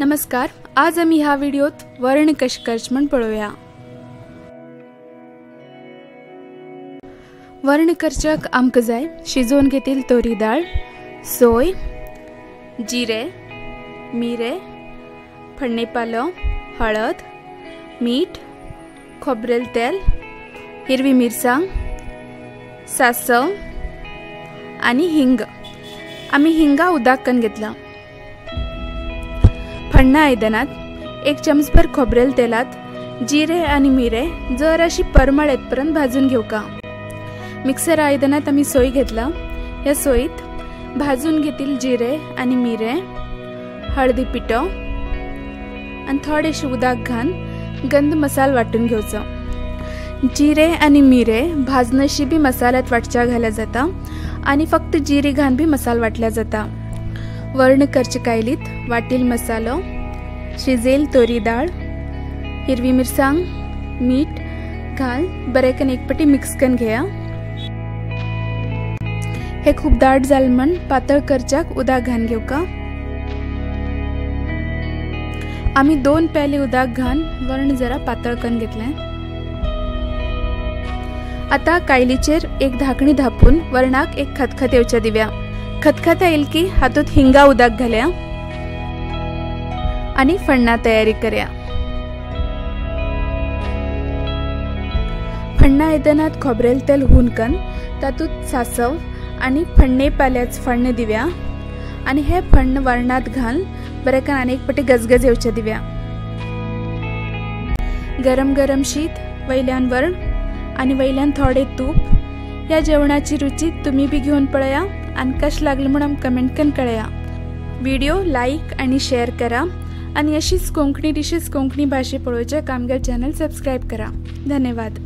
नमस्कार, आज आमी ह्या व्हिडिओत वरण कशें करचें म्हूण पळोवया। वरण करच्याक आमकां जाय शिजोवन घेतील तोरी दाळ, सोय, जिरे, मिरे, फण्णे पालो, हळद, मीठ, खोबरेल तेल, हिरवी मिरसांग, सासव आनी हिंग। आमी हिंगा उदक करून घेतला। फण्णा आयदनात एक चमचभर खोबरेल तेलात जिरे आनी मिरे जराशी परमळ येतपर्यंत भाजून घेवका। मिक्सर आयदनात आमी सोय घेतला। ह्या सोयीत भाजून घेतील जिरे आनी मिरे, हळदी पिठो आनी थोडेशे उदक घालून गंध मसाल वांटून घेवचो। जिरे आनी मिरे भाजनशी बी मसाल्यात वाटच्या घाल्या जाता आनी फक्त जिरे घालून बी मसाल वाटल्या जाता। वरण करचे कायलीत वाटील मसालो, शिजेल तोरी दाळ, हिरवी मिरसांग, मीठ घाल बरें करून एक पटी मिक्स करून घेया। हे खूब दाट जालें म्हण पातळ करच्याक उदक घालून घेवका। आमी 2 प्याले उदक घालून वरण जरा पातळ करून घेतलें। आता कायलीचेर एक धाकणी धापून वरणाक एक खतखत येवच्या दिव्या। खतखत येईल की हातूंत हिंगा उदक घालया आनी फण्णा तयारी करया। फण्णा आयदनात खोबरेल तेल हुनकन तातूंत सासव आनी फण्णे पाल्याच फण्ण दिव्या आनी हे फण्ण वरणात घाल बरें करून आनी एक पटी गजगज येवच्या दिव्या। गरम गरम शीत, वयल्यान वरण आनी वयल्यान थोडे तूप। ह्या जेवणाची रुची तुमी बी घेवन पळया आनी कशें लागलें म्हूण आमकां कमेंट करून कळया। व्हिडिओ लायक आनी शेअर करा आनी अशीच कोंकणी डिशीज कोंकणी भाशे पळोवच्याक आमगे चॅनल सबस्क्रायब करा। धन्यवाद।